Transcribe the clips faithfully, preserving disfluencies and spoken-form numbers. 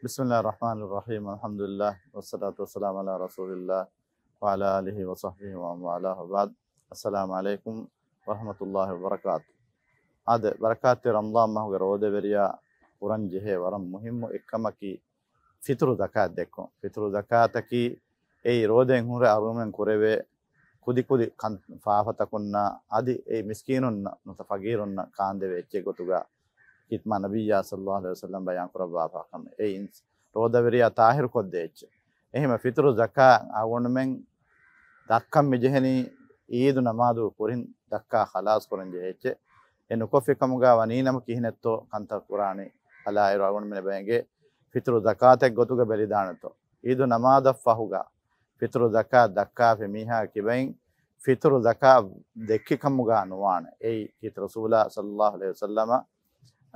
بسم الله الرحمن الرحيم. الحمد لله والصلاة والسلام على رسول الله وعلى آله وصحبه ومن والاه وبعد. السلام عليكم ورحمة الله وبركاته. އާދެ، ބަރަކާތްތެރި ރަމަޟާން މަހުގެ ރޯދަވެރިޔާ ކުރަން ޖެހޭ ވަރަށް މުހިއްމު އެއްކަމަކީ ފިތުރު ޒަކާތް ދެއްކުން. ފިތުރު ޒަކާތަކީ އެއީ ރޯދައިން ހުރެ އަރުމެން ކުރެވޭ ކުދިކުދި ކަން ފާފަތަކުންނާ އަދި އެ މިސްކީނުންނަށް ނުތަ ފަގީރުންނަށް ކާންދެވޭ އެއްޗެއް ގޮތުގަ ހިތްމާ ނަބިއްޔާ ޞައްލައްލާހު ޢަލައިހި ވަސައްލަމް ބަޔާން ކުރައްވާފާ ކަމެއް. އެއިން ރޯދަވެރިޔާ ތާހިރު ކޮށްދޭ އެއްޗެއް. އެހެމަ ފިތުރު ޒަކާ އަޅުގަނޑުމެން ދައްކަން މި ޖެހެނީ އީދު ނަމާދު ކުރިން ދައްކާ ޚަލާސް ކުރަން ޖެހޭ އެއްޗެއް. އެ ނުކޮށްފި ކަމުގަ ވަނީ ނަމަ ކިހިނެއްތޯ ކަންތައް ކުރާނީ ހަލާއިރު އަޅުގަނޑުމެން ބައެއްގެ ފިތުރު ޒަކާތެއް ގޮތުގަ ބެލިދާނެތޯ. އީދު ނަމާދަށް ފަހުގަ ފިތުރު ޒަކާތް ދައްކާފި މީހާ ކިބައިން ފިތުރު ޒަކާތް ދެއްކި ކަމުގަ ނުވާނެ. އެއީ ކީރިތި ރަސޫލާ ޞައްލައްލާހު ޢަލައިހި ވަސައްލަމަ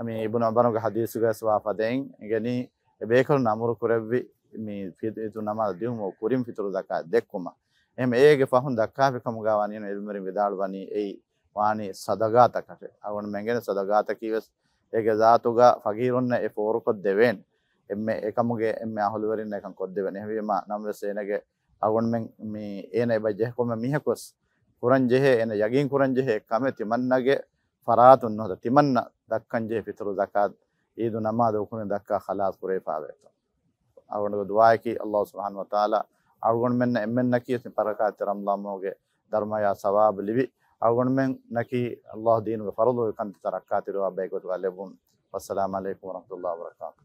މި އިބްނު ޢުމަރުގެ ޙަދީޘުގައި ވެސް ވާ ފަދައިން އެނގެނީ، އެ ބޭކަލުން އަމުރު ކުރެއްވި މި ފި-، އީދު ނަމާދު ދިއުމުގެ ކުރިން ފިތުރު ޒަކާތް ދެއްކުމަށް. އެހެން އޭގެ ފަހުން ދައްކާފި ކަމުގަ ވަނީ ޢިލްމުވެރިން ވިދާޅުވަނީ އެއީ ވާނީ ޞަދަޤާތަކަށެ. އަޅުގަނޑުމެން އެނގޭނެ ޞަދަޤާތަކީ ވެސް އޭގެ ޒާތުގަ ފަގީރުންނަށް އެ ފޯރުކޮށްދެވޭނެ. އެންމެ އެކަމުގެ އެންމެ އަހުލުވެރިންނަށް އެކަން ކޮށްދެވޭނެ. އެހެންވީމަ ނަމަވެސް އޭނަގެ އަޅުގަނޑުމެން މި އޭނަ އެބަ ޖެހި ކޮންމެ މީހަކުވެސް ކުރަން ޖެހޭ، އޭނަ ޔަގީން ކުރަން ޖެހޭ އެއް ކަމެއް ތިމަންނަގެ ފަރާތުން ނުވަތަ ތިމަންނަ ދައްކަން ޖެހޭ ފިތުރު ޒަކާތް އީދު ނަމާދު ކުރިން ދައްކާ ޚަލާސް ކުރެވިފާވޭތޯ. އަޅުގަނޑުގެ ދުޢާއަކީ ﷲ ސުބްޙާނަހޫ ވަތަޢާލާ އަޅުގަނޑުމެންނަށް އެންމެންނަކީ ބަރަކާތްތެރި ރަމަޟާން މަހުގެ ދަރުމަޔާ ސަވާބު ލިބި، އަޅުގަނޑުމެންނަކީ ﷲ ދީނުގެ ފަރުޟު ކަންތައްތައް ރައްކާތެރިވާ ބައެއް ގޮތުގަ ލެއްވުން. ވައްސަލާމް ޢަލައިކުމް ވަރަޙްމަތުﷲ ވަބަރަކާތު.